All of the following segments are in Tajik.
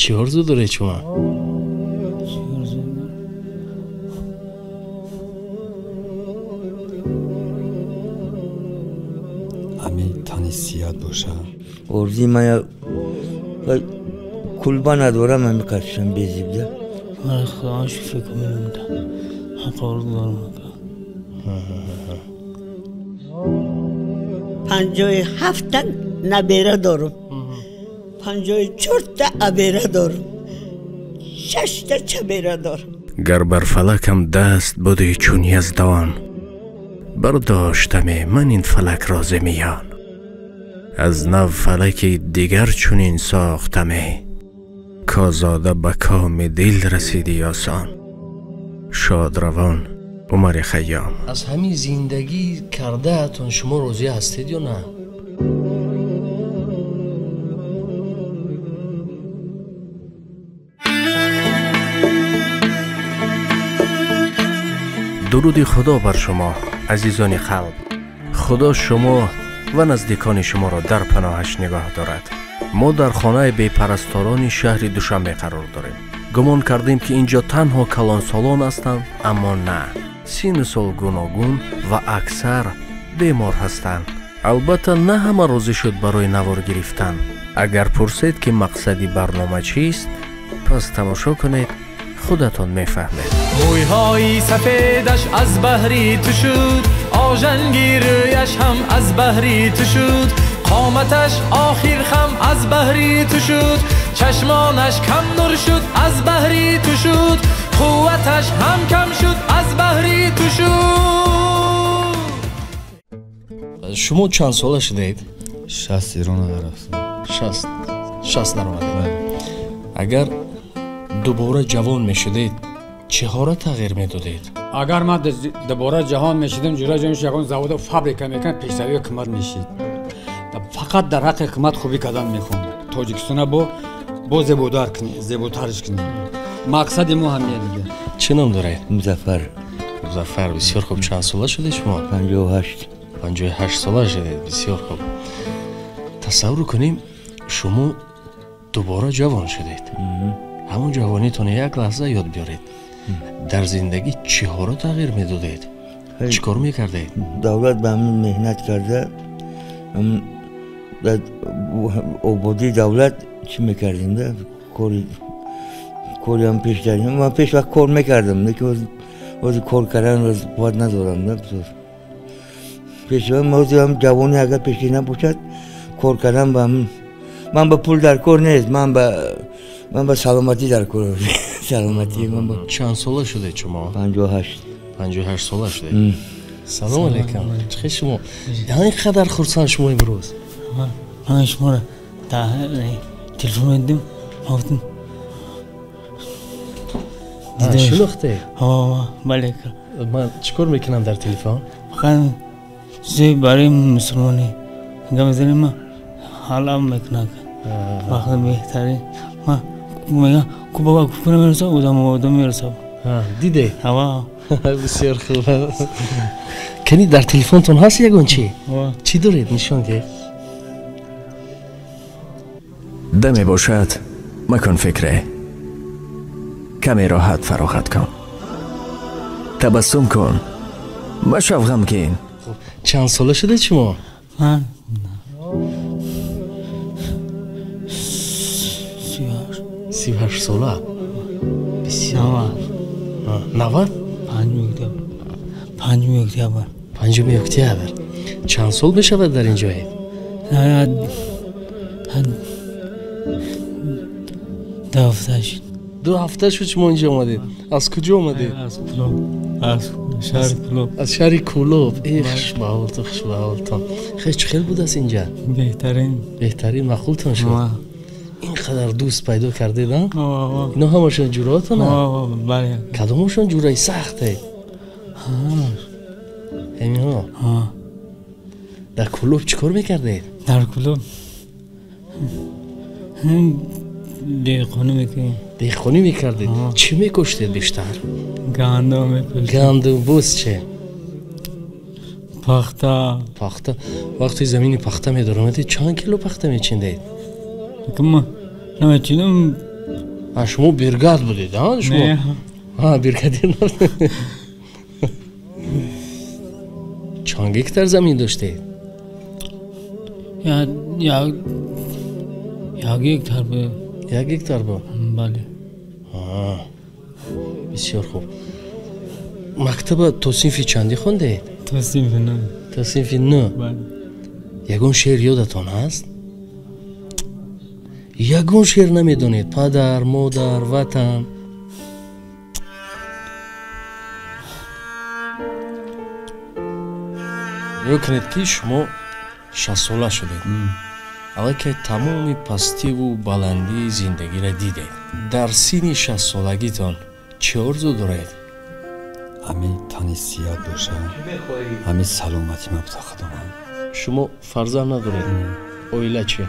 Чӣ орзу доред шумо? Ами тани сиҳат боша. Орзуи ман кулба надорам, ами қашшам безибда. Ман Худоро шукр кунам. Ҳақ орзу дорам. 57 набера дорам. 54 абера дорам. 6 чабера дорам. Гар бар фалакам даст буди чун яздон, бардоштаме ман ин фалакро зи миён. Аз нав фалаки дигар чунин сохтаме, козода ба коми дил расиди осон. Шодравон Умари Хайём. Аз ҳамин зиндагӣ кардаатон шумо розӣ ҳастед ё на? Дуруди Худо бар шумо, азизони қалб. Худо шумо ва наздикони шуморо дар паноҳаш нигоҳ дорад. Мо дар хонаи бепарасторони шаҳри Душанбе қарор дорем. Гумон кардем, ки инҷо танҳо калонсолон ҳастанд, аммо на. Сину сол гуногун ва аксар бемор ҳастанд. Албатта, на ҳама розӣ шуд барои навор гирифтан. Агар пурсед, ки мақсади барнома чист, пас тамошо кунед, худатон мефаҳмед. Мӯйҳои сафедаш аз баҳри ту шуд, ожанги рӯяш ҳам аз баҳри ту шуд, қоматаш охир хам аз баҳри ту шуд, чашмонаш кам нур шуд аз баҳри ту шуд, қувваташ ҳам кам шуд аз баҳри ту шуд. Шумо чанд сола шудаед? 60 ирона дарафтам. 60 даромадед. Агар дубора ҷавон мешудед, чиҳоро тағйир медодед? Агар ман дубора ҷаҳон мешудам, ҷура ҷон ягон заводу фабрика мекунам, пешравии ҳукумат мешид. Фақат дар ҳаққи ҳукумат хубӣ кардан мехоҳам. Тоҷикистона бо зеботар кунем, зеботарш кунем. Мақсади мо ҳамин дига. Чӣ ном доред? Музаффар. Музаффар, бисёр хуб. Чанд сола шудед шумо? 58. 58 сола шудед, бисёр хуб. Тасаввур кунем, шумо дубора ҷавон шудед. Ҳамон ҷавонитон як лаҳза ёд биёред. Дар зиндагӣ чиҳоро тағйир медодед? Чӣ кор мекардед? Давлат ба ҳамин меҳнат карда, дар ободии давлат чӣ мекардем? Да кориам пеш дардем. Ман пеш вақт кор мекардам, лекин ҳозир кор кардан қувват надорам. Пеш ҳозир ҳам ҷавонӣ агар пеши набошад, кор кардан ба ман ба пул дар кор нест, ман ба саломатӣ дар кор. Саломатӣ. Чанд сола шудед шумо? 58. 58 сола шудед. Салом алейкум. Чӣ шумо? Ин қадар хурсанд шумо имрӯз? Ман шуморо телефон медидим, гуфтам. Шинохтед? Бале. Ман чӣ кор мекунам дар телефон? Фақат чизе барои мусулмонӣ гап мезанем, ман ҳалам мекунам. Вақти беҳтарин ман мегӯям, ку баба ку намерасад, одам мерасад. Дидед? Ҳа. Бисёр хуб. Кани дар телефонтон ҳаст ягон чӣ? Чӣ доред нишон диҳед? Даме бошад, макун фикре. Каме роҳат фароғат кун. Табассум кун. Машав ғамгин. Чанд сола шудед шумо? Ман 38 сола. Бисёр. 90? 5 октябр. 5 октябр. Чанд сол мешавад дар ин ҷоед? 2 ҳафта шуд. 2 ҳафта шуд шумо инҷо омадед. Аз куҷо омадед? Аз Кӯлоб. Аз шаҳри Кӯлоб. Аз шаҳри Кӯлоб. Э, хушбаҳолтон, хушбаҳолтон. Хеле чӣ хел будааст инҷа? Беҳтарин. Беҳтарин, маъқултон шуд? Ин қадар дӯст пайдо кардед, а? Ино ҳамашон ҷураотона? Бале. Кадомашон ҷураи сахте? Ҳаминҳо? Дар Кӯлоб чӣ кор мекардед? Дар Кӯлоб деҳқонӣ мекардем. Деҳқонӣ мекардед? Чӣ мекоштед бештар? Гандум мекоштем. Гандум, боз чӣ? Пахта. Пахта. Вақте замини пахта медаромадед, чанд кило пахта мечиндед? Ма намечидам, Шумо биргад будед, а? Шумо? Не. Бригадир набудед. Чанд гектар замин доштед? Як гектар буд. Як гектар буд? Бале. Бисёр хуб. Мактаба то синфи чандӣ хондед? То синфи 9. То синфи 9? Бале. Ягон шеър ёдатон ҳаст? Ягон шеър намедонед? Падар, модар, ватан? Нигоҳ кунед, ки шумо 60 сола шудед. Аллакай тамоми пастиву баландии зиндагиро дидед. Дар синни 60 солагитон чӣ орзу доред? Ҳами тани сиҳат бошад, ҳами саломатӣ мабза Худованд. Шумо фарзанд надоред? Оила чӣ?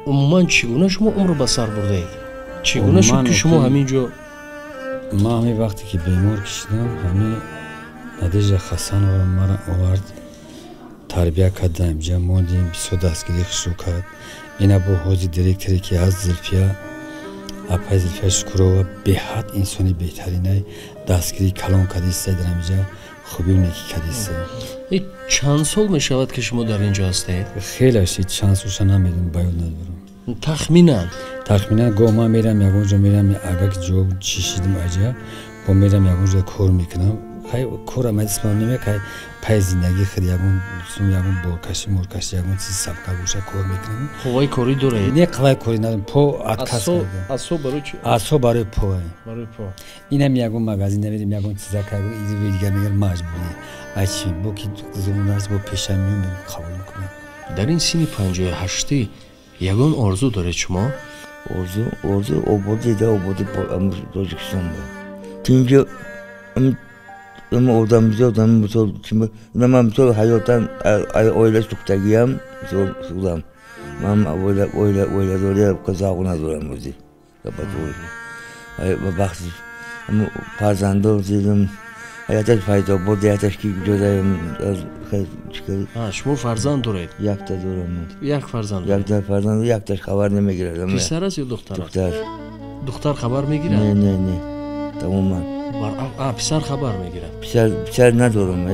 Умуман чӣ гуна шумо умр ба сар бурдаед? Чӣ гуна шуд, ки шумо ҳамин ҷо? Ман ҳамин вақте ки бемор кишидам, ҳамин Надежда Хасанова мара овард, тарбия карда, инҷа мондем, бисёр дастгирӣ хушрӯ кард. Ина бо ҳози директоре ки ҳаст, Зулфия, апай Зулфия Шукурова, беҳад инсони беҳтаринай, дастгирӣ калон кардиста дар инҷа, хубию некӣ кардиста. Чанд сол мешавад, ки шумо дар ин ҷо ҳастед? Хеле шид, чанд солша намедонам, ба ёд надорам. Тахминан? Тахминан гоҳ ман мерам ягон ҷо, мерам, агар ки ҷо чишидим аҷа, бо мерам ягон ҷо кор мекунам. Хай кора мадисмам намекай, пай зиндагии худ ягон сум, ягон боркашӣ, моркашӣ, ягон чиз сабка боша кор мекунам. Қувваи корӣ доред? Не, қувваи корӣ надорам, по отказ кардам. Асо барои чӣ? Асо барои по. Барои по. Инам ягон магазин намерим, ягон чиза кар, дигар мегӯям маҷбурӣ. Ай чӣ, бо ки зумон аст, бо пешам меоям, қабул мекунам. Дар ин синни 58 ягон орзу доред шумо? Орзу, орзу ободӣ да, ободӣ Тоҷикистон ба. Тинҷи одамзод, мисол, ман мисол ҳаётан оила сӯхтагиам, мисол сӯхтам. Ман оиладорӣ завқ надорам ози. Бахти фарзандо зидам, ҳаёташ Файзобод, ҳаёташ ки ҷодаем. Шумо фарзанд доред? Якта дорам. Як фарзанд? Якта фарзанд, якташ хабар намегирад. Писар аст ё духтар? Духтар. Духтар хабар мегирад? Не, не, не, тамоман. Писар хабар мегирад? Писар надорам.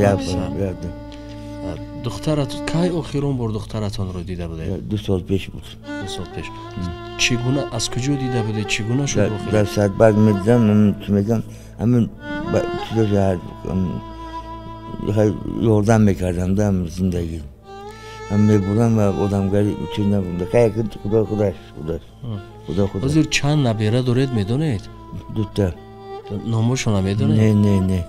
Духтарат кай охирон бор духтаратонро дида будед? 2 сол пеш буд. 2 сол пеш. Чӣ гуна, аз куҷо дида будед? Чӣ гуна шуд? Дар Садбарг медидам, чӣ мегӯям, ҳамин ёрдам мекардам да зиндагӣ. Ҳам мебурдам ва одамгарӣ чиз набуда. Хай Худо худаш, худаш. Худо худаш. Ҳозир чанд набера доред, медонед? Дута. Номошонро медонед? Не, не, не.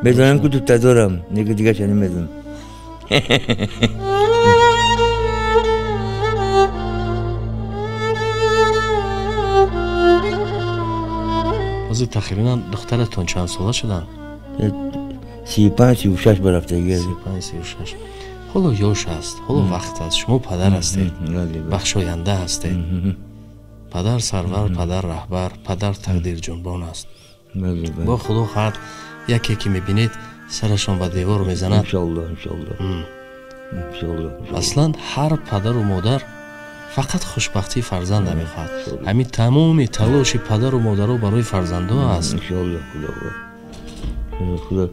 Медонам, ки дута дорам, неки дигарша намедонам. Ҳозир тақрибан духтаратон чанд сола шуданд? 35, 36 барафтагӣ. 35, 36. Ҳоло ёш аст, ҳоло вақт аст. Шумо падар ҳастед, бахшоянда ҳастед. Падар сарвар, падар раҳбар, падар тақдирҷунбон аст. Бо Худо хоҳад, яке ки мебинед сарашон ба девор мезанад. Иншоалло, иншоалло. Иншоалло. Аслан ҳар падару модар фақат хушбахтии фарзанда мехоҳад. Ҳамин тамоми талоши падару модаро барои фарзандо аст. Иншоалло, Худо худо.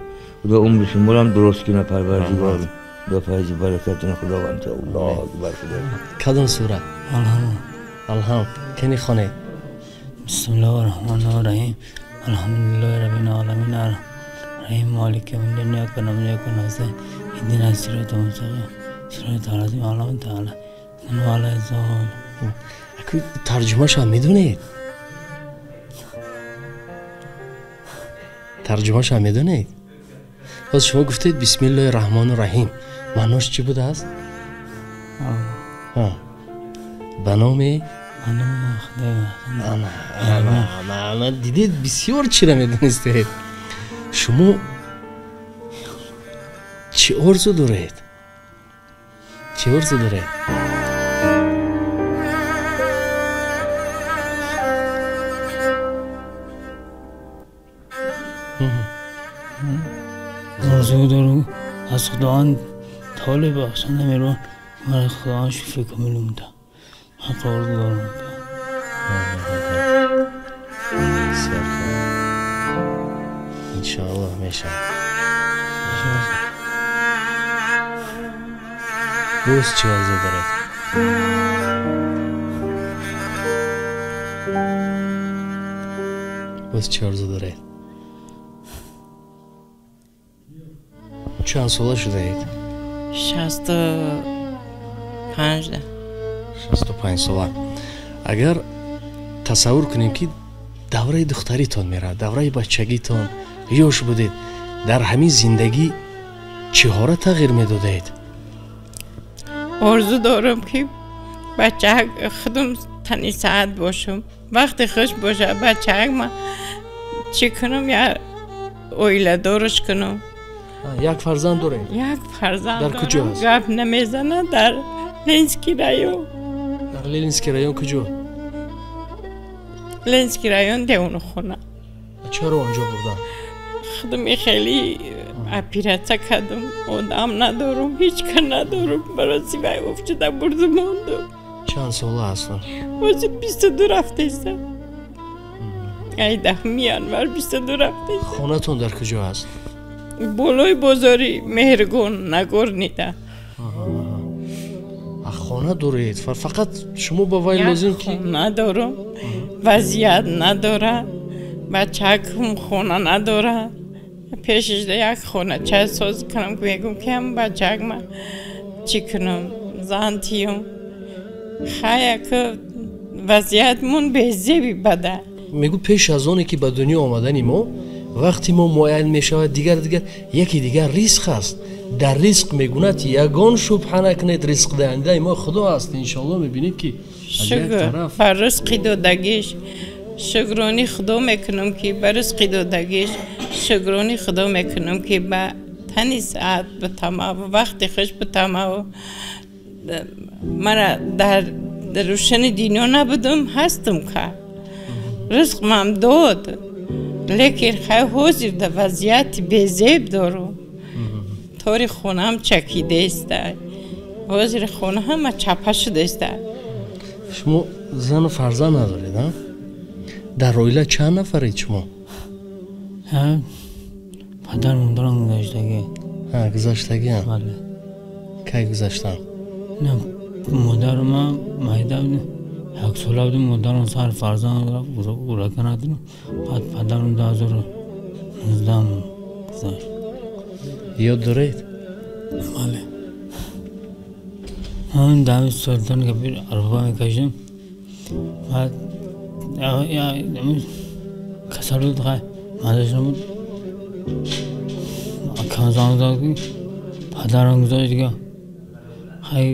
Худо умри шуморам дуруст кунад, Парвардигор. Худо файзу баракатона Худованд. Аллоҳу акбар. Худо. Кадом сура? Алҳамд. Алҳамд. Кани хонед? Бисмиллоҳи раҳмони раҳим. Алҳамдулиллоҳи роббил оламин. Раҳим молики явмиддин. Иёка наъбуду ва иёка настаъин. Иҳдинас сиротал мустақим. Сиротал лазина анъамта алайҳим ғайрил мағзуби. Тарҷумаашро медонед? Тарҷумаашро медонед? Ҳозир шумо гуфтед бисмиллоҳи раҳмони раҳим. Маънош чӣ будааст? Ба номи дидед, бисёр чиро медонистед. Шумо чӣ орзу доред? Чӣ орзу доред? Орзу дорам аз Худованд толиб бахшанда меравам, маро Худованд шифои комил мудад. Ман орзу дорам. Иншоаллоҳ мешавад. Боз чӣ орзу доред? Боз чӣ орзу доред? Чанд сола шудаед? 65. 65 сола. Агар тасаввур кунем ки давраи духтаритон меравад, давраи бачагитон, ёш будед, дар ҳамин зиндагӣ чиҳоро тағйир медодаед? Орзу дорам ки бачаак худам тани саат бошам, вақти хуш бошад бачаак ма чӣ кунам, я оиладорш кунам. Як фарзанд доред? Як фарзанд. Дар куҷо аст? Гап намезанад, дар Ленинский район. Дар Ленинский район куҷо? Ленинский район девонахона. Чаро онҷо бурдан? Худам хеле оператсия кардам, одам надорам, ҳеҷ кар надорам, барои вай уфтода бурдам мондам. Чанд сола ҳастам? Ҳозир 22 рафтаистам. Ай 10 январ 22 рафтаистам. Хонатон дар куҷо аст? Болои бозори Меҳргон, Нагорнида. Хона доред? Фақат шумо ба вай лозим ки хона дорам, вазъият надорад, бачакам хона надорад. Пешаш як хонача соз кунам, мегӯм ки ҳам бачак ма чӣ кунам, зан тиюм. Хая ки вазъиятмон безеби бада. Мегӯ пеш аз оне ки ба дунё омадани мо, вақти мо муайян мешавад, дигар дигар яки дигар ризқ аст. Дар ризқ мегӯнад ягон шубҳа накунед, ризқдиҳандаи мо Худо аст. Иншоаллоҳ мебинед ки аз як тараф ба ризқи додагиш шукрони Худо мекунам, ки ба ризқи додагиш шукрони Худо мекунам, ки ба тани саат битамаву вақти хуш битамаву мара дар рӯшани дунё набудам, ҳастам ка ризқ мам дод, лекин хай ҳозир дар вазъияти безеб дорам. Тори хонаам чакидаиста, ҳозир хона ҳама чапа шудаиста. Шумо зану фарзанд надоред, а? Дар оила чанд нафаред шумо? Падар модарам гузаштагӣ. Гузаштагиам? Бале. Кай гузаштанд? Модарам майда як сола будем, модарам сар фарзанд урака надорам. Баъд падарам 2019 гузашт. Ёд доред? Бале. Ман даҳ солтон кабир арба мекашидам. Баъд касал буд, хай мазаш набуд. Кам занг зад ки падарам гузашт дига. Хай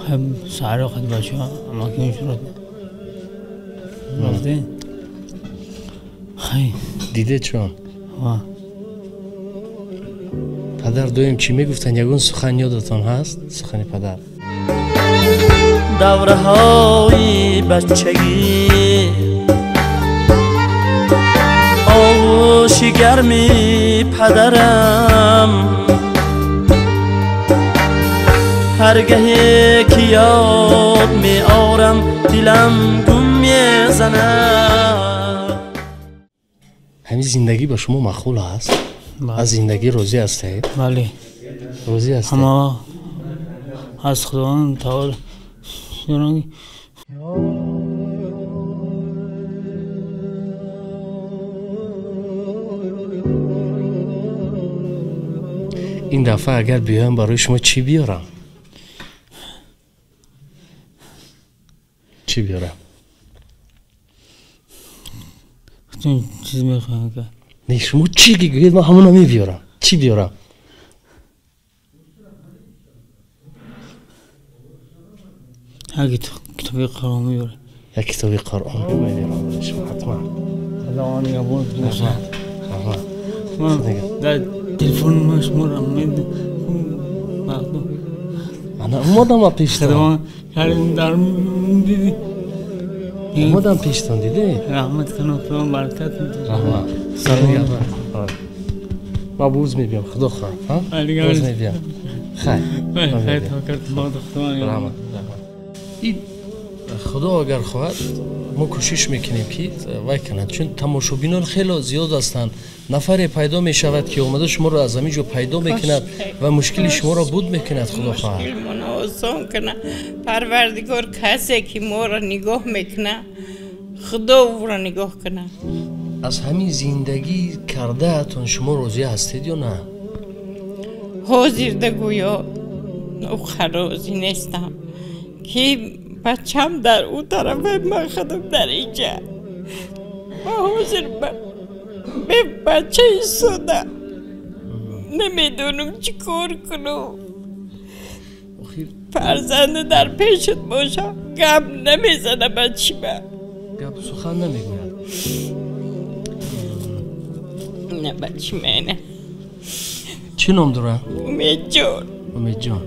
хай саҳро хад бачаҳо амаким шурад рафтем. Хай дидед чон? Ва падар доим чӣ мегуфтанд? Ягон сухан ёдатон ҳаст? Сухани падар. Давраҳои бачагӣ, оғӯши гарми падарам, ҳаргаҳе ки ёд меорам дилам гум мезанад. Ҳамин зиндагӣ ба шумо маъқул аст? Аз зиндагӣ розӣ ҳастед? Бале, розӣ ҳастед. Ҳама аз Худованд таоло. Ин дафъа агар биёям барои шумо чӣ биёрам? Чӣ биёрам? Чиз мехоҳам ка? Не, шумо чӣ ки гӯед ман ҳамона мебиёрам. Чӣ биёрам? Як китоби Қуръон мебиёрам. Як китоби Қуръон мебиёрам барои шумо ҳатман. Худованд нигаҳбон. Раҳмат. Раҳмат. Ман дар телефон шуморо Мана омадам пештон. Омадам пештон, дидед? Раҳмат кунам, Худованд баракат медиҳад. Раҳмат. Ман боз мебиям, Худо хоҳад. Боз мебиям. Хайр. Хайр, таваккал Худо. Раҳмат. Раҳмат. Ин Худо агар хоҳад мо кӯшиш мекунем ки вай кунад, чун тамошобинон хело зиёд ҳастанд. Нафаре пайдо мешавад ки омада шуморо аз ҳамин ҷо пайдо мекунад ва мушкили шуморо буд мекунад. Худо хоҳад мушкилмона осон кунад. Парвардигор касе ки моро нигоҳ мекунад, Худо ӯро нигоҳ кунад. Аз ҳамин зиндагӣ кардаатон шумо розӣ ҳастед ё на? Ҳозир дагӯё розӣ нестам ки бачам дар ӯ тараф, ман худам дар инҷа. Ман ҳозир бе бача истода намедонам чӣ кор кунам. Фарзанд дар пешат боша гап намезана бачима. Гап сухан намегӯяд. Не бачимена. Чӣ ном дорад? Умедҷон. Умедҷон.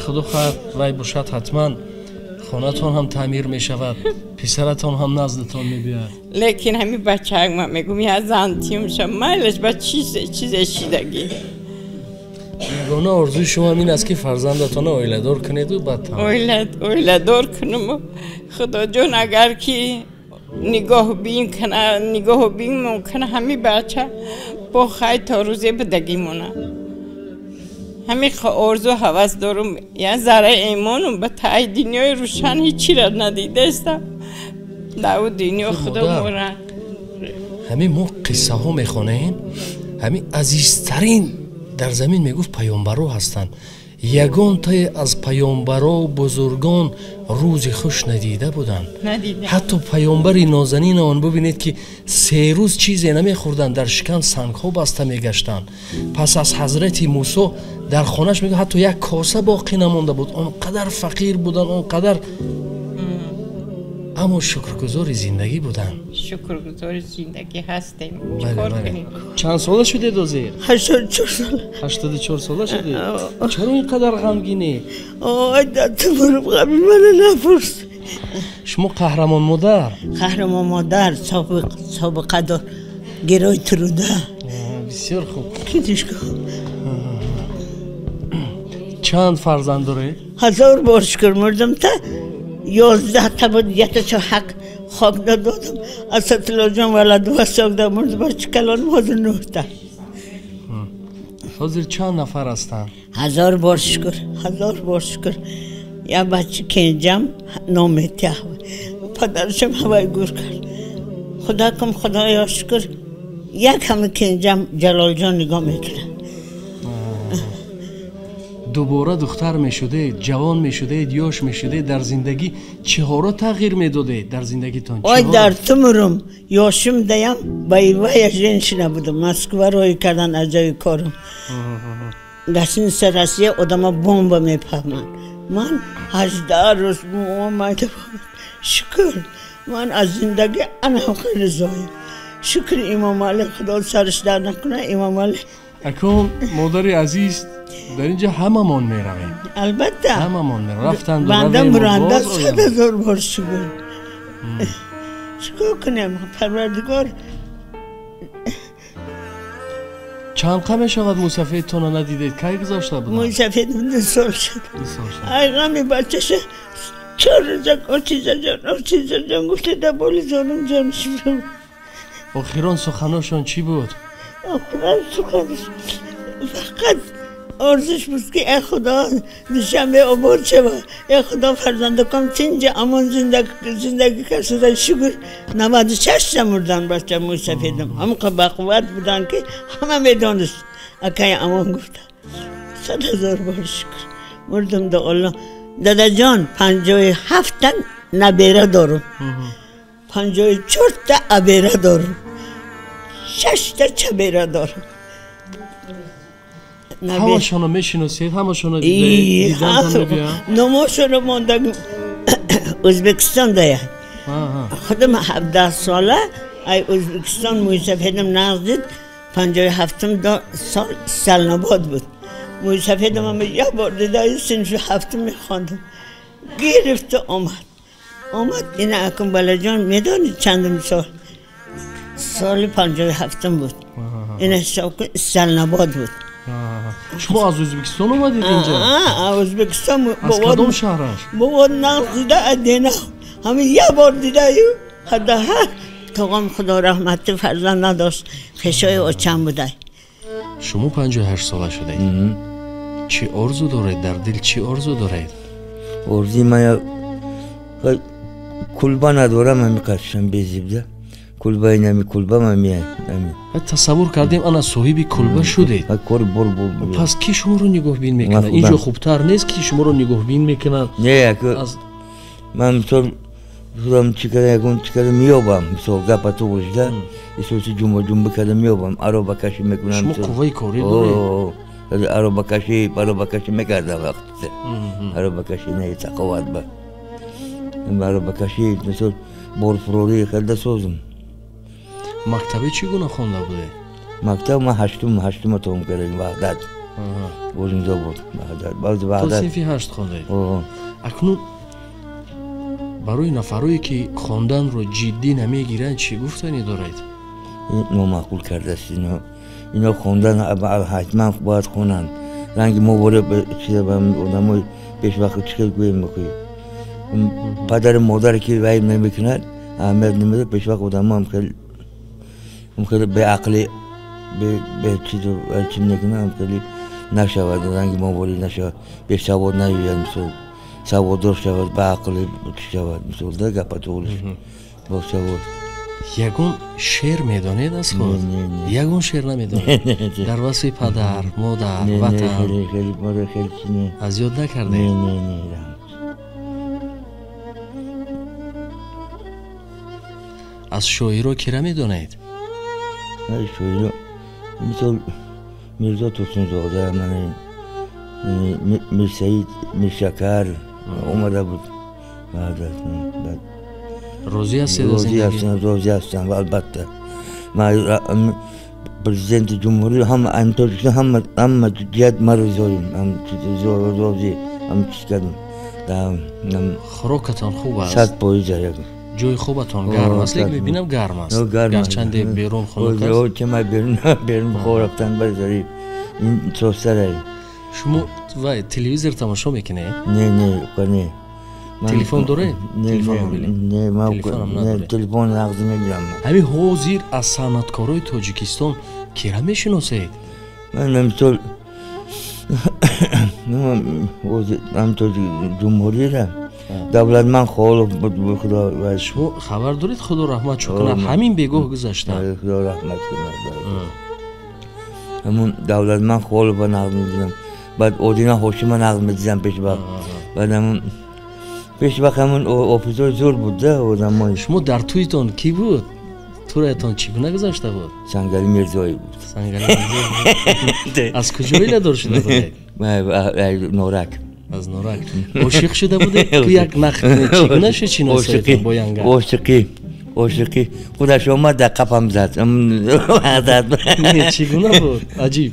Худо хоҳад вай бошад, ҳатман хонатон ҳам таъмир мешавад, писаратон ҳам наздатон мебиёяд. Лекин ҳамин бачаак ман мегӯм я зантиюм ша майлаш ба чизе шидагӣ. Ягона орзуи шумо ин аст ки фарзандатонро оиладор кунеду баъд оиладор кунуму Худоҷон агар ки нигоҳ бин кана, нигоҳ бин мумкин ҳамин бача бо хай то рӯзе бидагӣ монад. Ҳамин орзу ҳавас дорум, я зарра имонум ба таи дунёи рӯшан ҳечиро надидаистам. Дар ӯ дунё Худо мора. Ҳамин мо қиссаҳо мехонем, ҳамин азизтарин дар замин мегуфт паёмбаро ҳастанд. Ягонтае аз паёмбаро бузургон рӯзи хуш надида буданд. Ҳатто паёмбари нозанин он бубинед ки 3 рӯз чизе намехӯрданд, дар шикам сангҳо баста мегаштанд. Пас аз ҳазрати Мусо дар хонаш мегӯяд ҳатто як коса боқӣ намонда буд. Он қадар фақир буданд, он қадар, аммо шукргузори зиндагӣ буданд. Шукргузори зиндагӣ ҳастем. Чӣ кор кунем? Чанд сола шудед ҳозир? 84 сола. 84 сола шудед? Чаро ин қадар ғамгинед? Ой, датумурум ғами мана напурс. Шумо қаҳрамон модар? Қаҳрамон модар, собиқадор, герой труда. Бисёр хуб. Китишко. Чанд фарзанд доред? 1000 бор шукр мурдам та 11 та буд, якташо ҳақ хок надодам. Асадуллоҷон валад васок мурд, бача калон ҳозир 9 та. Ҳозир чанд нафар ҳастанд? 1000 бор шукр, 1000 бор шукр. Як бача кенҷам нометя. Падарашам ҳавай гур кард. Худо кум, Худоё шукр, як ҳама кенҷам Ҷалолҷон нигоҳ мекунад. Дубора духтар мешудед, ҷавон мешудед, ёш мешудед, дар зиндагӣ чиҳоро тағйир медодед дар зиндагитон? Ой, дар тумрум ёшим даям боевая женщина будам. Москва рой кардан аз ҷои корам. Гостиница Россия одама бомба мепаҳманд. Ман 18 рӯз омада. Шукр, ман аз зиндагӣ ана хеле розиям. Шукр Имомалӣ, Худо сараш дар накунад Имомалӣ. Акун модари азиз, дар инҷа ҳамамон меравем. Албатта. Ҳамамон меравем. Рафтанд банда муранда 100,000 бор шукр. Чикор кунем, Парвардигор. Чанд қа мешавад мусафедтонро надидед? Кай гузашта буданд? Мусафед 2 сол шуд. 2 сол шуд. Ай ғами бачаша 4 рӯза очизаҷон, очизаҷон гуфта дар боли зонум ҷонаш бурд. Охирон суханошон чӣ буд? Охирон суханаш фақат орзуш буд ки эй Худо Душанбе обод шава, эй Худо фарзандакам тинҷа амон зиндагӣ кардада. Шукр 96 та мурдан бача мусафедам. Ҳамқа бақувват буданд ки ҳама медонист. Акай амон гуфта 100,000 бор шукр мурдам да Аллоҳ. Дадаҷон 57 та набера дорум, 54 та абера дорум, 6 та чабера дорум. Ҳамашонро мешиносед? Ҳамашонро диданатон мебиёяд? Номошонро монда Ӯзбекистон дая. Худам 17 сола ай Ӯзбекистон мӯйсафедам нағз дид. 57 сол Сталинобод буд. Мӯйсафедам як бор дида, синфи 7 мехондам. Гирифта омад. Омад ина акун балаҷон медонед чандум сол? Соли 57 буд. Ина ҳисоб кун Сталинобод буд. Шумо аз Ӯзбекистон омадед инҷа? Аз Ӯзбекистон. Аз кадом шаҳраш? Бобо нағз дида дена. Ҳамин як бор дидаю ҳада тоғам худо раҳмати фарзанд надошт, хешои очам будай. Шумо 58 сола шудед. Чӣ орзу доред дар дил, чӣ орзу доред? Орзуи ман кулба надорам, ҳами қашшам безибда. Кулба инами кулба ман ами. Тасаввур кардем ана соҳиби кулба шудед. Кор бор бор. Пас ки шуморо нигоҳбин мекунад? Инҷо хубтар нест ки шуморо нигоҳбин мекунад? Не, ман мисол худам чӣ карда ягон чӣ карда меёбам, мисол гапа ту бошда, исоси ҷумба ҷумба карда меёбам, аробакашӣ мекунам. Шумо қувваи корӣ доред? Аробакашӣ мекардам вақт. Аробакашӣ не тақоват ба. Аробакашӣ мисол борфурорӣ карда созам. Мактабе чӣ гуна хонда будед? Мактаб ман ҳаштума тамом кардам, Ваҳдат. Бозинзо буд, Ваҳдат. Баъд Ваҳдат. То синфи 8 хондед? Акнун барои нафарое ки хонданро ҷиддӣ намегиранд чӣ гуфтанӣ доред? Номаъқул кардааст ино. Ино хондан ҳатман бояд хонанд. Ранги мо боре одамои пешвақт чӣ хел гӯем бихӯем. Падару модаре ки вай намекунад, аҳамият намедиҳад, пешвақт одамо ҳам хел хеле беақлӣ бечизу чӣ мекунад, хеле нашавад, ранги мо боре нашавад, бесавод наёяд, мисол саводдор шавад, баақлӣ шавад, мисол да гапа туғриш босавод. Ягон шеър медонед аз худ? Ягон шеър намедонед? Дар васфи падар, модар, ватан аз ёд накардед? Аз шоиро кира медонед? Шоиро мисол Мирзо Турсунзода, Мирсаид Миршакар омада буд. Розӣ ҳастед аз зиндагӣ? Розӣ ҳастам, албатта. Ман президенти ҷумҳурӣ ҳама Тоҷикистон ҳама ҷиҳат ман розием, розӣ ҳам чиз кардам. Хӯрокатон хуб аст? 100%. Ҷои хобатон гарм аст? Лекин мебинам гарм аст. Гарчанде берун хунук аст. Чема берун хоб рафтан барзари ин сосарай. Шумо вай телевизор тамошо мекунед? Не, не, не. Телефон доред? Телефон мобилӣ? Не, ман телефон нағз мегирам. Ҳамин ҳозир аз санъаткорои Тоҷикистон кира мешиносед? Ман мисол ҳам ҷумҳурира Давлатман Холов буд, Худо. Шумо хабар доред Худо раҳмат кунад, ҳамин бегоҳ гузашта. Худо раҳмат кунад. Ҳамун Давлатман Холова нағз медидам. Баъд Одина Ҳошима нағз медидам пешвақт. Баъд ҳамун пешвақт ҳамун офисои зур буд да одамои. Шумо дар тӯйтон кӣ буд? Тӯраятон чӣ гуна гузашта буд? Сангари Мирзоев буд. Сангари Мирзоев. Аз куҷо иладор шуда будед? Норак. Аз Норак. Ошиқ шуда будед? Ку як нақл кунед, чӣ гуна шуд шиносоитон бо янга? Ошиқӣ, ошиқӣ. Худаш омад дар қапам зад. Не, чӣ гуна буд? Аҷиб.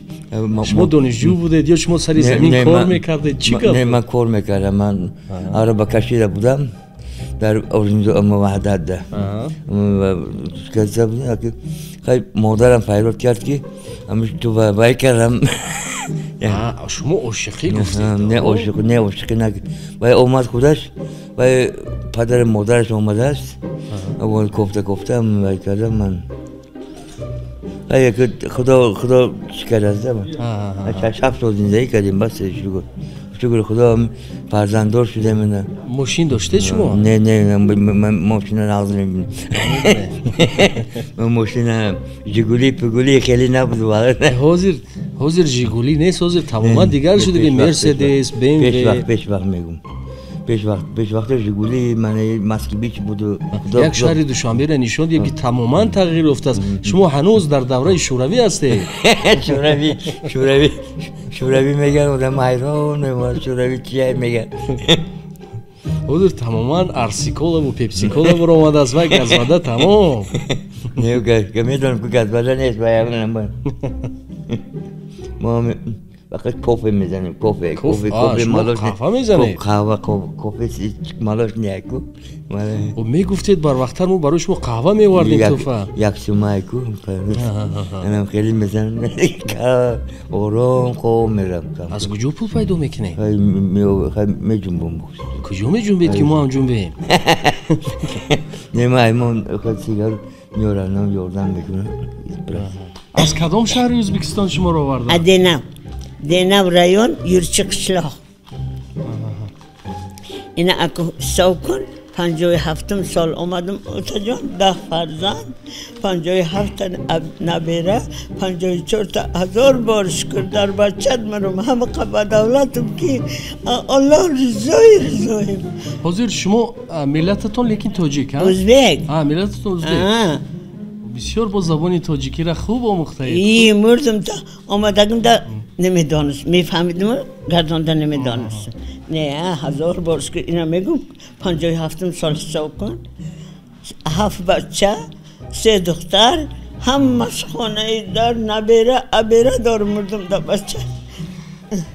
Шумо донишҷӯ будед ё шумо сари замин кор мекардед? Чӣ гап? Не, ман кор мекардам. Ман аробакашида будам дар Ваҳдат. Модарам файрод кард ки ту вай кардам. Шумо ошиқӣ гуфтед? Не, ошиқӣ, не, ошиқӣ на. Вай омад худаш, вай падару модараш омадааст. Кофта кофта вай кардам ман. Худо худо чӣ кардааст? 7 сол зиндагӣ кардем, бас шукр. Шукр Худо фарзанддор шудем. Мошин доштед шумо? Не, не, ман мошина нағз мебинам. Ман мошина Жигули Пигули хеле набуд. Ҳозир Жигули нест, ҳозир тамоман дигар шуда, Мерседес, БМВ. Пешвақт мегум. Пешвақт Жигули, Москвич буд. Як шаҳри Душанберо нишон диҳем ки тамоман тағйир ёфтааст. Шумо ҳанӯз дар давраи шӯравӣ ҳастед. Шӯравӣ, шӯравӣ, шӯравӣ мегӯянд, одам ҳайрон мемонад, шӯравӣ чия мегӯянд. Ҳозир тамоман Арсиколову Пепсикола баромадааст, вай газвада тамом. Не, медонам ки газвада нест, вай мо Фақат кофе мезанем, кофе, кофе, кофе малош. Қаҳва мезанед? Қаҳва, кофе малош неку. Мегуфтед барвақттар мо барои шумо қаҳва меовардем туҳфа. Як сумайку. Анам хеле мезанам. Ором хоб мерам. Аз куҷо пул пайдо мекунед? Меҷунбам. Куҷо меҷунбед ки мо ҳам ҷунбем? Не, ма аймон сигар меорам, ёрдам мекунам. Аз кадом шаҳри Ӯзбекистон шуморо оварданд? Аденав. Денав район, Юрчи қишлоқ. Ина аку ҳисоб кун, 57 сол омадам отаҷон, 10 фарзанд, 57 набера, 54 ҳазор бор шукр дар бачат маром, ҳама ба давлатам ки Аллоҳ ризои ризоим. Ҳозир шумо миллататон лекин тоҷик, ҳа? Ӯзбек. Ҳа, миллататон ӯзбек. Бисёр бо забони тоҷикиро хуб омӯхтаед. И мурдам та омадагим да намедонист, мефаҳмидим, гардонда намедонист. Не, ҳазор бор шукр, ина мегум, 57 сол ҳисоб кун, 7 бача, 3 духтар, ҳамаш хонаи дар набера, абера дор мурдам да бача.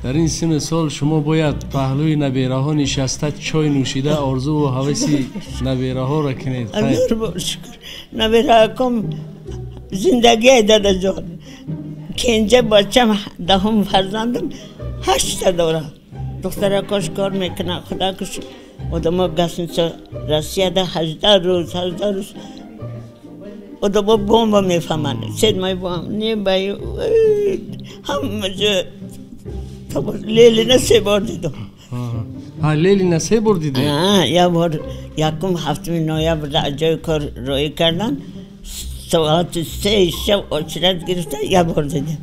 Дар ин синну сол шумо бояд паҳлӯи набераҳо нишаста чой нӯшида орзуву ҳаваси набераҳоро кунед. Ҳазор бор шукр, наберааком зиндагие дадаҷон. Кенҷа бачам 10 фарзандам 8 дорад. Духтаракош кор мекунад, худакуш одамо гасница Россияда 18 рӯз, 18 рӯз одамо бомба мефаҳманд. Седмай бом, не бай, ҳама ҷо Лелина 3 бор дидам. Ҳа, Лелина 3 бор дидед? Як бор якум 7 ноябр дар ҷои кор роӣ кардан, соати 3 шаб очрат гирифта як бор дидам.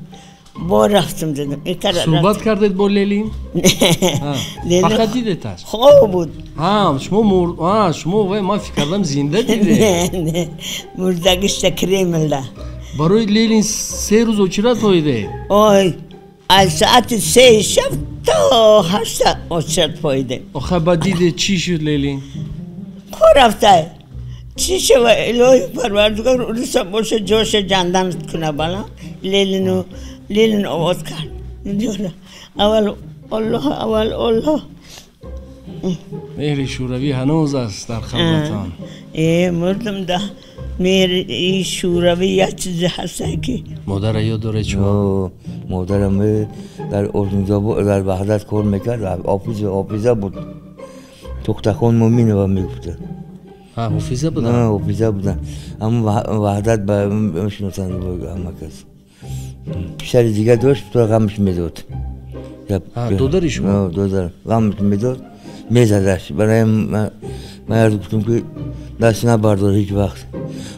Бор рафтам дидам. Суҳбат кардед бо Ленин? Фақат дидеташ? Хоб буд. Ҳа, шумо шумо вай ман фикр кардам зинда дидед. Не, не, мурдагишта Кремлда. Барои Ленин 3 рӯз очрат поидед? Ой, аз соати 3 шаб то 8 очрат поидем. Охир баъд дидед чӣ шуд Ленин? Хо рафта. Чӣ шава, илоҳи парвардигор уруса боша ҷоша ҷандан куна бала. Ленину Ленин овоз кард. Аввал Аллоҳ, аввал Аллоҳ. Меҳри шӯравӣ ҳанӯз аст дар қалбатон. Мурдам да меҳри шӯравӣ як чизе ҳаст ки. Модарро ёд доред шумо? Модарам дар дар Ваҳдат кор мекард, офиза буд. Тухтахон Муминова мегуфтанд. Ҳа, ҳофиза буданд? Ҳа, ҳофиза буданд. Ҳамон Ваҳдат ба мешиносанд ҳама кас. Писари дигар дошт, то ғамш медод. Додари шумо? Додар ғамш медод, мезадаш. Барои ман арз гуфтам ки даст набардор ҳеҷ вақт.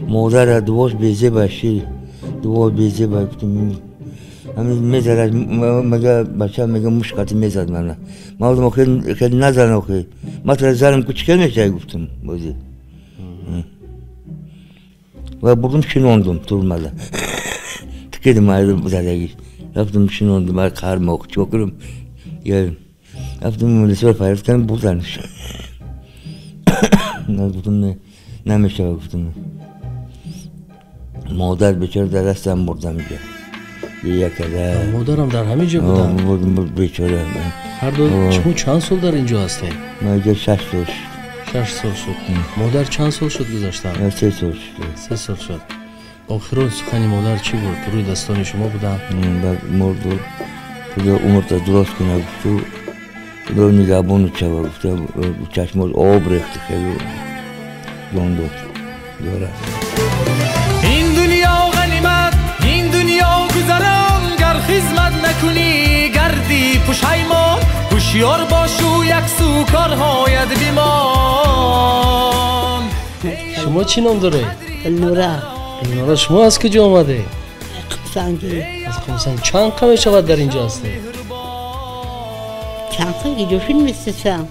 Модарра дувош безеба шир, дувош безеба гуфтам. Ҳамин мезадаш, мега бача мега мушкати мезад мана. Ман гуфтам охир хеле назан охир. Ман тара занам кучка мешавад гуфтам бозӣ. Ва бурдум шинондум турмада. Тикидим задагиш. Рафтам шинондум, қармоқ чико кунам. Рафтам милисияро фарёд кардам, бурданш. Гуфтам намешавад гуфтам. Модар бечора дар дастам бурдам инҷа. Модарам дар ҳамин ҷо буданд? Бечора. Ҳар ду шумо чанд сол дар ин ҷо ҳастед? Ман инҷо 6 сол шуд. 6 сол шуд. Модар чанд сол шуд гузаштанд? 3 сол шуд. 3 сол шуд. Охирон сухани модар чӣ буд? Рӯи дастони шумо буданд? Мурду худо умрта дурост кунад гуфту, худо нигаҳбону шава гуфта, чашмош об рехт, хеле ҷон дод. Ин дунё ғанимат, ин дунё гузарон, гар хизмат накунӣ гардӣ пушаймон, ҳушёр бошу яксу корҳоят бимон. Шумо чӣ ном доред? Гулнура. Гулнура, шумо аз куҷо омадед? Қумсанги. Аз Қумсанги. Чанд қа мешавад дар инҷо ҳастед? Чанд қа ҷофин мистесам.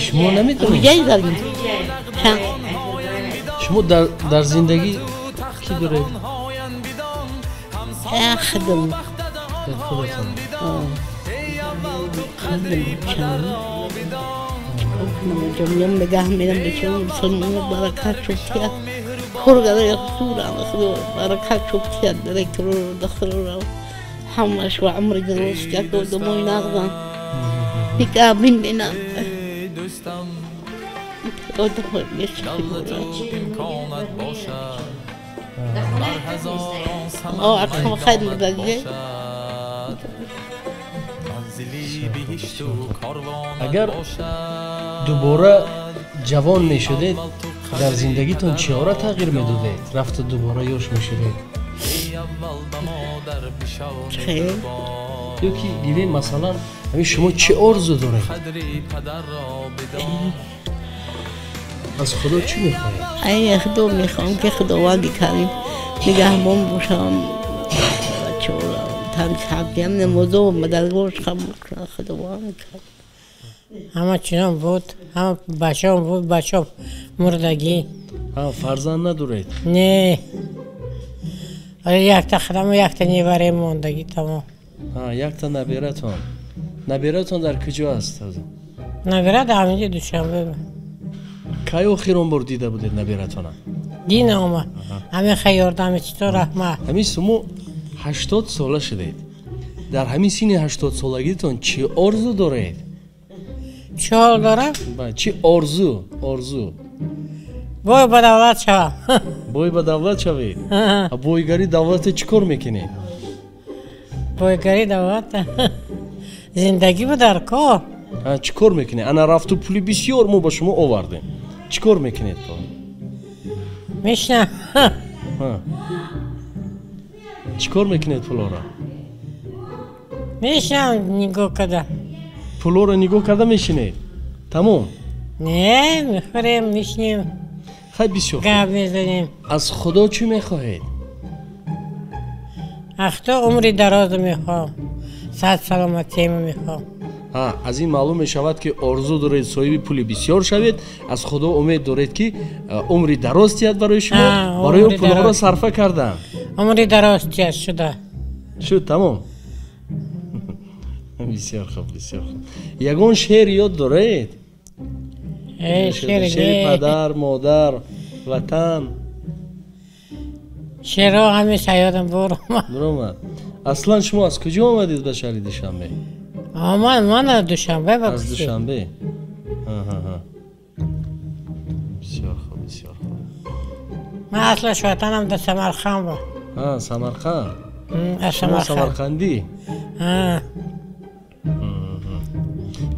Шумо намедонед? Шумо дар зиндагӣ кӣ доред? Худам. Дар худатон. Худам чанд. Ҷамъям нигоҳ мерам бечорам мусулмон баракат шуд. Хургада яхсурам, баракат шуд, директорро, духтарро, ҳамаш ва умри дароз як одамои нағзан нигоҳбин бинам одамои хайр мурдагӣ. Агар дубора ҷавон мешудед, дар зиндагитон чиҳоро тағйир медодед? Рафта дубора ёш мешудед? Ё ки гирем, масалан, ҳамин шумо чӣ орзу доред? Аз Худо чӣ мехоҳед? Ай Худо мехоҳам ки Худованди Карим нигаҳбон бошам, бачаҳоро тансабдиам намозо мадаргош қабул кунад Худованд. Ҳама чином буд, ҳама бачаам буд, бачаам мурдагӣ. Фарзанд надоред? Не. Якта худам, якта неварем мондагӣ, тамом. Якта набиратон. Набиратон дар куҷо аст? Набира дар ҳаминҷо Душанбе. Кай охирон бор дида будед набиратона? Дин омад. Ҳамин хай ёрдами чито раҳмат. Ҳамин шумо 80 сола шудед. Дар ҳамин синни 80 солагитон чӣ орзу доред? Чӣ ҳол дорам? Чӣ орзу? Орзу. Бой ба давлат шавам. Бой ба давлат шавед? А бойгари давлата чӣ кор мекунед? Бойгари давлата зиндагӣ бу дар кор. Чӣ кор мекунед? Ана рафту пули бисёр мо ба шумо овардем. Чӣ кор мекунед то? Мешинам. Чӣ кор мекунед пулоро? Мешинам нигоҳ карда. Пулоро нигоҳ карда мешинед? Тамом? Не, мехӯрем, мешинем. Хай бисёр. Гап мезанем. Аз Худо чӣ мехоҳед? Аз Худо умри дароз мехоҳам. Саҳат саломатиам мехоҳам. Аз ин маълум мешавад ки орзу доред соҳиби пули бисёр шавед, аз Худо умед доред ки умри дароз тиҳад барои шумо, барои ӯ пулҳоро сарфа кардан. Умри дароз тиҳад шуда. Шуд, тамом. Бисёр хуб, бисёр хуб. Ягон шеър ёд доред? Шеъри падар, модар, ватан. Шеърҳо ҳамеша ёдам буромад. Буромад. Аслан шумо аз куҷо омадед ба шаҳри Душанбе? Ман аз Душанбе. Аз Душанбе. Бисёр хуб, бисёр хуб. Ман аслаш ватанам дар Самарқанд буд. Самарқанд. Шумо самарқандӣ?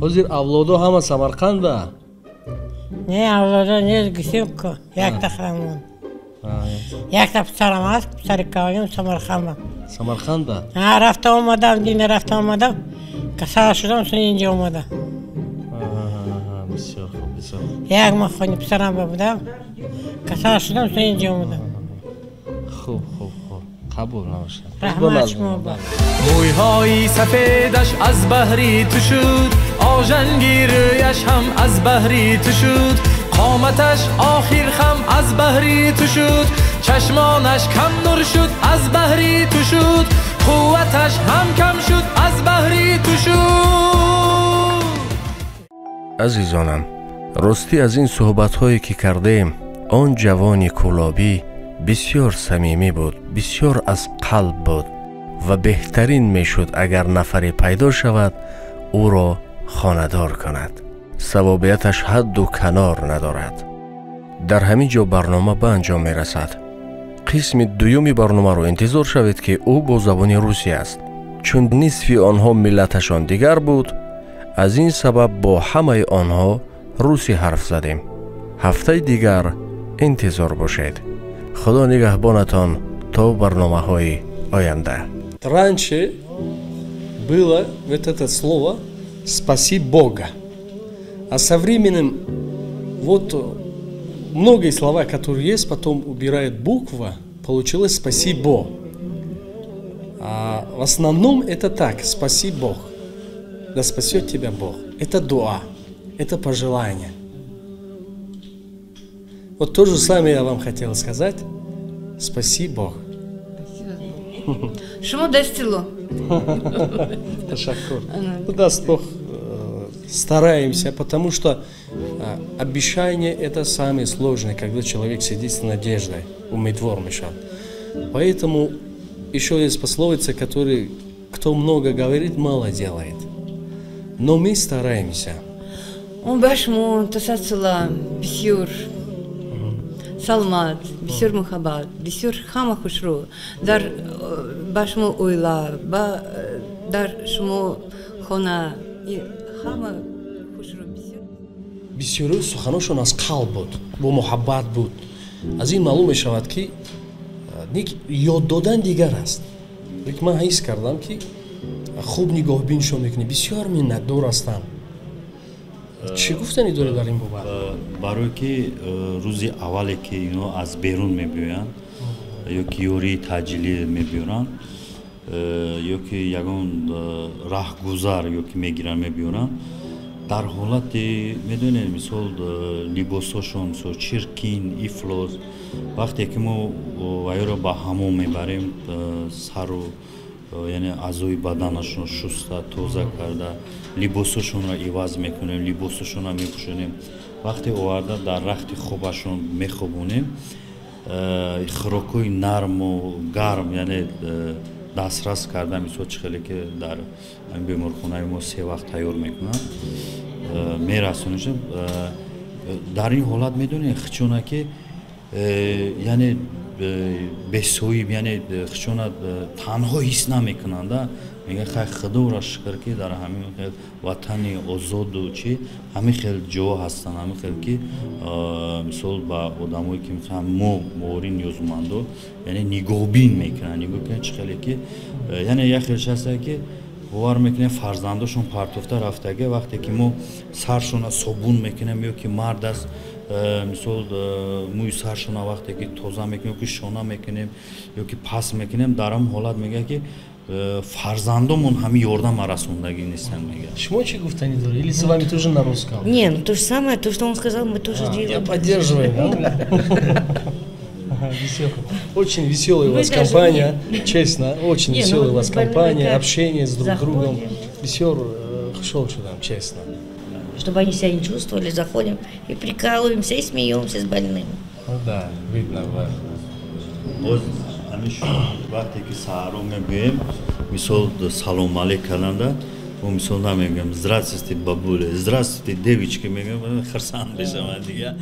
Ҳозир авлодо ҳама Самарқанда? Не, авлодо нест, гусим ку. Якта худам. Якта писарам аст, писари калоним Самарқанда. Самарқанда? Рафта омадам, дина рафта омадам. Касал шудам, сон инҷо омадам. Бисёр хуб, бисёр хуб. Як моҳ хони писарам будам. Касал шудам, сон инҷо омадам. Хуб, хуб, хуб. Қабул набошад. Раҳмат шумо ба. Мӯйҳои сафедаш аз баҳри ту шуд, ожанги рӯяш ҳам аз баҳри ту шуд, қоматаш охир хам аз баҳри ту шуд, чашмонаш кам нур шуд аз баҳри ту шуд, қувваташ ҳам кам шуд аз баҳри ту шуд. Азизонам, ростӣ аз ин суҳбатҳое ки кардем, он ҷавони кӯлобӣ бисёр самимӣ буд, бисёр аз қалб буд ва беҳтарин мешуд агар нафаре пайдо шавад ӯро хонадор кунад. Савобияташ ҳадду канор надорад. Дар ҳамин ҷо барнома ба анҷом мерасад. Қисми дуюми барномаро интизор шавед ки ӯ бо забони русӣ аст, чун нисфи онҳо миллаташон дигар буд. Аз ин сабаб бо ҳамаи онҳо русӣ ҳарф задем. Ҳафтаи дигар интизор бошед. Худо нигаҳбонатон то барномаҳои оянда. Раньше было вот это слово «спаси Бога». А со временем вот многие слова, которые есть, потом убирает буква, получилось «спасибо». А в основном это так: «спаси Бог». Да спасет тебя Бог. Это дуа, это пожелание. Вот то же самое я вам хотел сказать. Спаси Бог. Шумо дастило. Ташаккур. Даст Бог, стараемся, потому что обещание это самое сложное, когда человек сидит с надеждой, умедвор мешал. Поэтому еще есть пословица, которая Кто много говорит, мало делает. Но мы стараемся. Башмон, тасацула, бисёр, салмат, бисёр мухаббат, бисёр хама хушру. Дар башмо ойла, ба дар шумо хона, хама хушру бисёр. Бисёри суханошон аз қалб буд, бо муҳаббат буд. Аз ин маълум мешавад, ки ёд додан дигар аст. Лекин ман ҳис кардам, ки хуб нигоҳбиншон мекунӣ, бисёр миннатдор ҳастам. Чӣ гуфтанӣ дорӣ дар ин бобат? Барое ки рӯзи аввале ки ино аз берун мебиёянд ё ки ёрии таъҷилӣ мебиёранд ё ки ягон раҳгузар ё ки мегиранд мебиёранд, дар ҳолати медонед, мисол, либосошон мисол чиркин, ифлос. Вақте ки мо вайро ба ҳамом мебарем, сару яъне аъзои баданашонро шуста тоза карда, либосошонро иваз мекунем, либосошонро мепӯшонем. Вақте оварда дар рахти хобашон мехобонем, хӯрокҳои нарму гарм, яъне дастрас карда, мисол чӣ хеле ки дар беморхонаи мо се вақт тайёр мекунанд, мерасонишем. Дар ин ҳолат медонед, хичона ки яъне бесоиб, яъне хичона танҳо ҳис намекунанда. Мегӯяд, хай, худоро шукр, ки дар ҳамин хел ватани озоду чи ҳамин хел ҷо ҳастанд, ҳамин хел ки мисол ба одамое ки мо мовори ниёзмандо, яъне нигоҳбин мекунанд, нигоҳ кунанд чӣ хеле ки, яъне як хелш ҳаста ки бовар мекунем, фарзандошон партофта рафтага. Вақте ки мо саршона собун мекунем ё ки мард аст, мисол, мӯи саршона вақте ки тоза мекунем ё ки шона мекунем ё ки пас мекунем, дар ҳамн ҳолат мегӯяд ки фарзандомон ҳамин ёрдама расондагӣ нестанд, мегӯяд. Шумо чӣ гуфтанӣ доред? Или с вами тоже на русском? Не, ну то же самое, то, что он сказал, мы тоже делаем. Я поддерживаю. Очень веселая у вас компания, честно, очень веселая у вас компания, общение с друг другом. Бисёр хушол шудам, честно. Чтобы они себя не чувствовали, заходим и прикалываемся, и смеемся с больными. Ну да, видно. Вақте ки саҳаро мебием, мисол, салом алейк карданда, мо мисол намегӯем «Здравствуйте, бабуля», «Здравствуйте, девочки» мегӯем, хурсанд мешаванд дига.